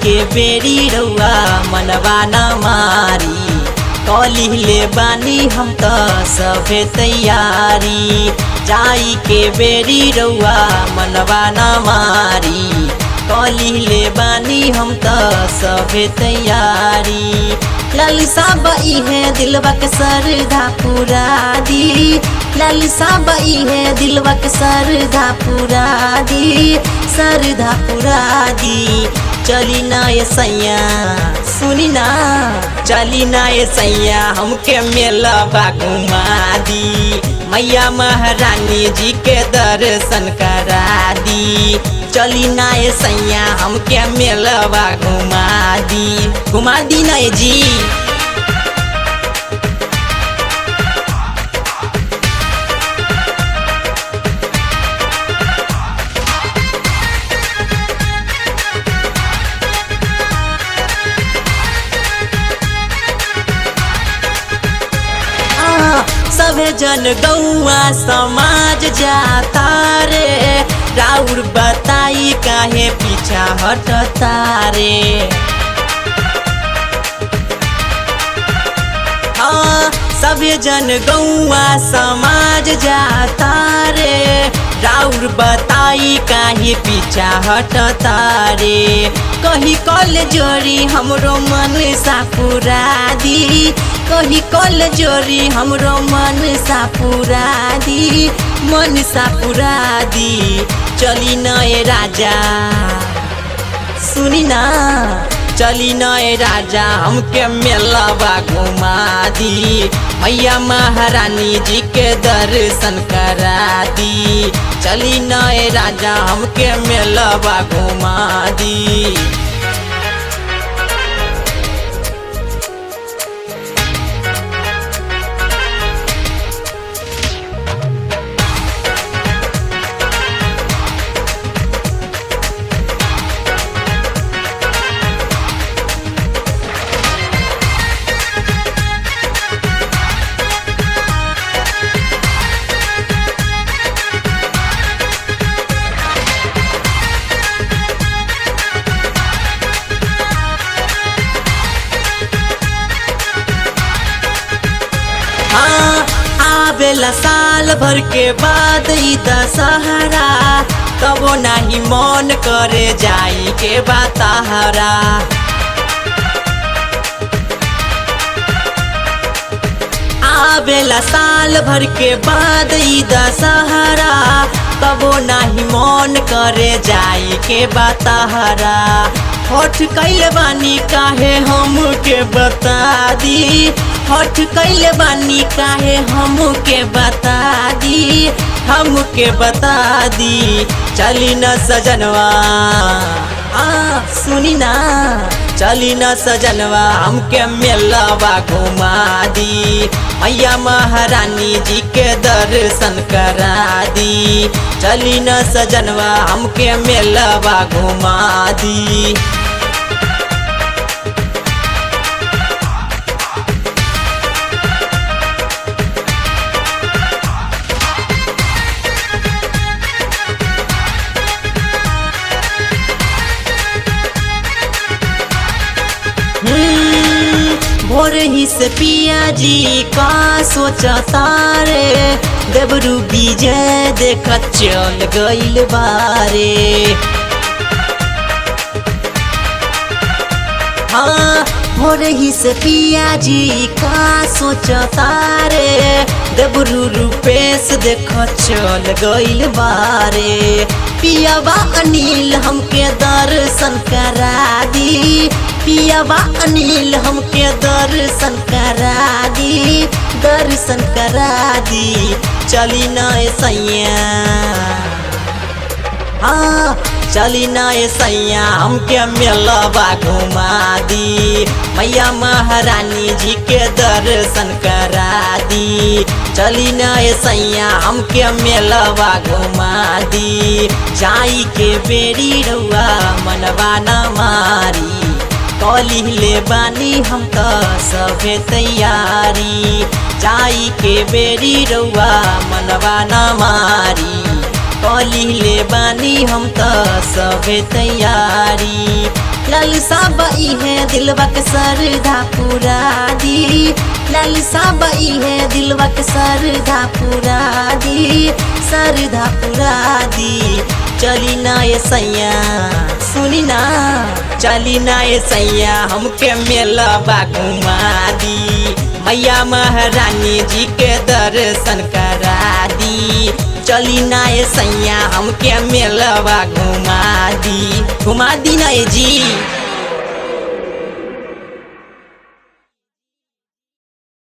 के बेरी रउआ मनवा न मारी, कली ले बानी हम त सभे तैयारी। जाई के बेरी रउआ मनवा न मारी, कली ले बानी हम त सभे तैयारी। लालसा बई है दिलवा के सरधा पूरा दी, लालसा बई है दिलवा के सरधा पूरा दी, सरधा पूरा दी। चली ना ये सैया सुनी ना, चली ना ये सैया हमके मेलवा घुमा दी, मैया महारानी जी के दर्शन करा दी। चली ना ये सैया हमके मेलवा घुमा दी, घुमा दी ना ये जी। सभे जन गौआ समाज जाता रे, राउर बताई काहे पीछा हटता रे। हाँ सभे जन गौआ समाज जाता रे, राउर बताई काहे पीछा हटता रे। कही कल जोरी हमरो मन सा पूरा दी, कही कल जोरी हमरो मन सा पूरा दी, मन सा पूरा दी। चली न ए राजा सुनी ना, चली न ए राजा हमके मेलवा घुमा दी, मैया महारानी जी के दर्शन करा दी। चली न ए राजा हमके मेलवा घुमा दी। आवेला साल भर के बाद ई दशहरा, तबो नाही मन करे जाई के बताहरा। आवेला साल भर के बाद ई दशहरा, तबो नाही मन करे जाई के बताहरा। होठ कैले बानी काहे हमके बता दी, होठ कैले बानी काहे हमके बता दी, हमके बता दी। चली न सजनवा आ सुनी ना, चली न सजनवा हमके मेलवा घुमा दी, मैया महारानी जी के दर्शन करा दी। चली न सजनवा हमके मेलवा घुमा दी। भोर ही से पिया जी का सोचता रे, देवरू विजय देख चल गइल बारे। हाँ भोर ही से पिया जी का सोचता रे, देवरू रूपेश देख चल गइल बारे। पियावा अनिल हमके दर्शन करा दी, पियावा अनिल हमके दर्शन करा दी, दर्शन करा दी। चली ना ए सैया, हाँ चली ना ए सैया हमके मेलवा घुमा दी, मैया महारानी जी के दर्शन करा दी। चली ना ए सैया हमके मेलवा घुमा दी। जाई के बेरी रउआ मनवा न मारी, कली ले बानी हम त सभे तैयारी। जाई के बेरी रउआ मनवा न मारी, कली ले बानी हम त सभे तैयारी। लालसा बाई है दिलवा के सरधा पूरा दी, लालसा बाई है दिलवा के सरधा पूरा दी, सरधा पूरा दी। चली ना ये सैया, सुनी ना, चली ना ये सैया हमके मेलवा घुमा दी, मैया महारानी जी के दर्शन करा दी। चली ना ये सैया हमके मेलवा घुमा दी, घुमा दी ना ये जी।